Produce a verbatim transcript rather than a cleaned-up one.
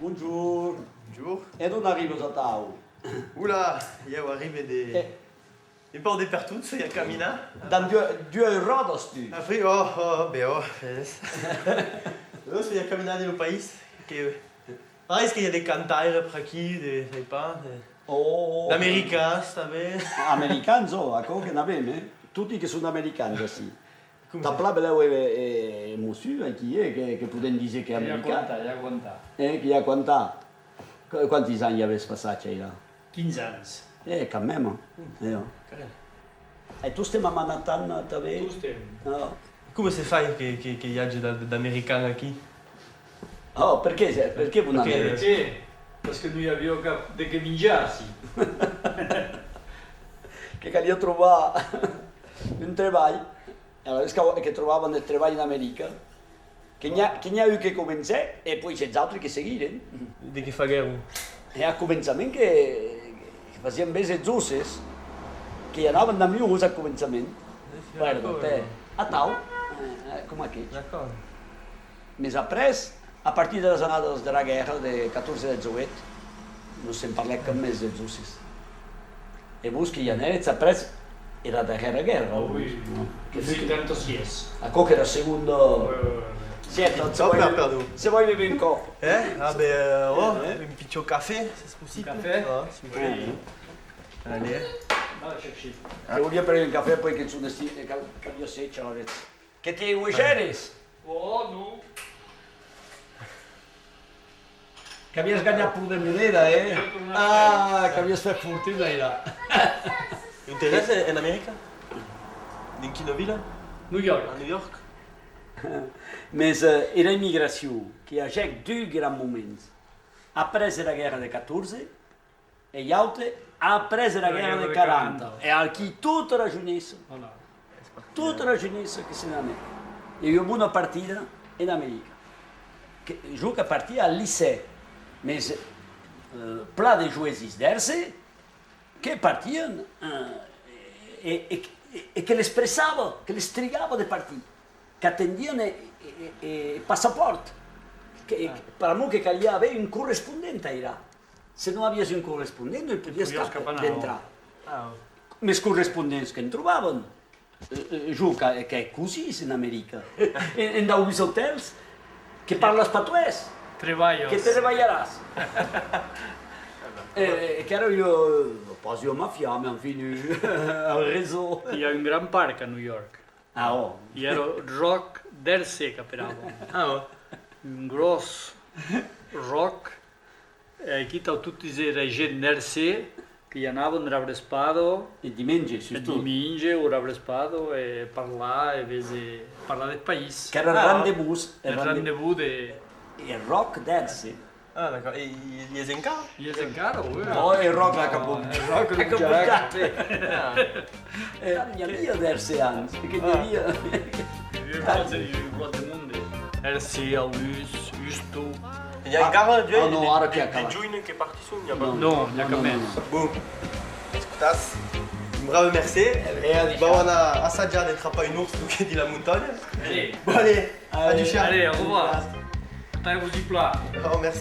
Bonjour. Bonjour. E d'on arribas atau? Ola, ieu arribe de, eh, un pauc de pertot, soi a caminar. Damb duas, duas ròdas, tu? Après, oh, oh, ben, oh, ves. Non, soi a caminar dins lo país, que pareis que i a de cantaires per aquí, de, sai pas, de, oh, d'americans tanben. Americans, oh, aquò que n'avem, eh? Toti que son americans ací. Tà plan belèu e, e, e mossur aquí, eh, que, que podèm díser qu'ei american. Que i a quanta, i a quanta. Eh, que i a quanta. Qu-, quantis ans i avètz passat ailà? Quinze ans. Eh, quand même. Mm. Eh, oh. Carrèr. E tostemp a Manhattan, tanben? Tostemp. Ah. Coma se fai que, que, que i age d'a-, d'americans aquí? Oh, perqué, perqué vos n'anèretz? Perqué? Parce que non i aviá cap de qué minjar ací. Que caliá trobar un trebalh. E alavetz que, que trobavan de trebalh en America. Que n'i a, que n'i a un que comencèc, e puèi es autres que seguiren. De qué faguèron? E a començament que, que fasián véser d'osses, que i anavan damb un os a començament. Bueno, d'acòrd. Atau, eh, eh, coma aqueth. D'acòrd. Mes après, a partir de las annadas de la guèrra de catorze dètz-e-uèch, non se'n parlèc cap mès dels osses. E vos que i anèretz après era darrèra guèrra, o non? Ah oui, en setanta-sièis. Aquò qu'èra segonda... Ouais, ouais, ouais. Sièt, se vòi bever un còp. Eh? Ah ben, euh, oh, un pichon cafè, s'es possible. Un cafè? Ah, s'il vous plaît. Allez. Va chercher. Que voliá prendre un cafè, puèi que son esti-, que, que caliá sécher, alavetz. Que te uegères? Oh, non. Qu'aviás ganhat pro de moneda, eh? Ah, qu'aviás fèt fortuna, ailà. T'es en, en America? Dins quina vila? New York. A New York? Mes, eh, era emigracion, que agèc dus grans moments. Après era guèrra de catorze, e l'aute, après era guèrra de quaranta. E aquí tota la joinessa, tota la joinessa que se n'anèc. E ua bona partida en America. Que, jo que partia al licèu, mes, eh, plan de joesis d'Èrce que partián, eh, e, e, e, e que les pressava, que les trigava de partir, qu'atendián e, e, e, e passapòrt, que, e, pr'amor que caliá aver un correspondent ailà. Se non aviás un correspondent, non podiás cap dentrar. Ah. Mes correspondents que'n trobavan. Eh, eh, jo, que, qu'èi cosins en America, en, en daus otèls, que parlas patoès, que trebalharàs. Eh, eh, qu'èra ua, pas ua mafia, mes enfin, un, un réseau. I a un grand parc a New York. Ah, ò. I èra Ròc d'Èrce, qu'aperavan. Ah, ò. Un gròs ròc. E aquí tau totis era gent d'Èrce que i anavan era vrespada. Eth dimenge, sustot. Eth dimenge o era vrespada e parlar, e véser, parlar deth país. Qu'èra rendez-vous, eth rendez-vous de... Eth Ròc d'Èrce. Ah, d'acòrd. E, e, i es encara? I es encara, oui. Ò, eth Ròc l'a capot. Eth Ròc l'a capot. Ah. Eh, n'i avia d'erceans, que n'i avia. Èrce, Aulús, Usto. I a encara de, de, de joines que partisson, n'i a pas? Non, n'i a cap mès. Bon, escotatz, un brave mercé. Vau anar assajar de trapar un ors, lo que dins la montanha. Allez. Bon, allez, adissiatz. Allez, au revoir. Portatz-vos-i plan. Oh, merci.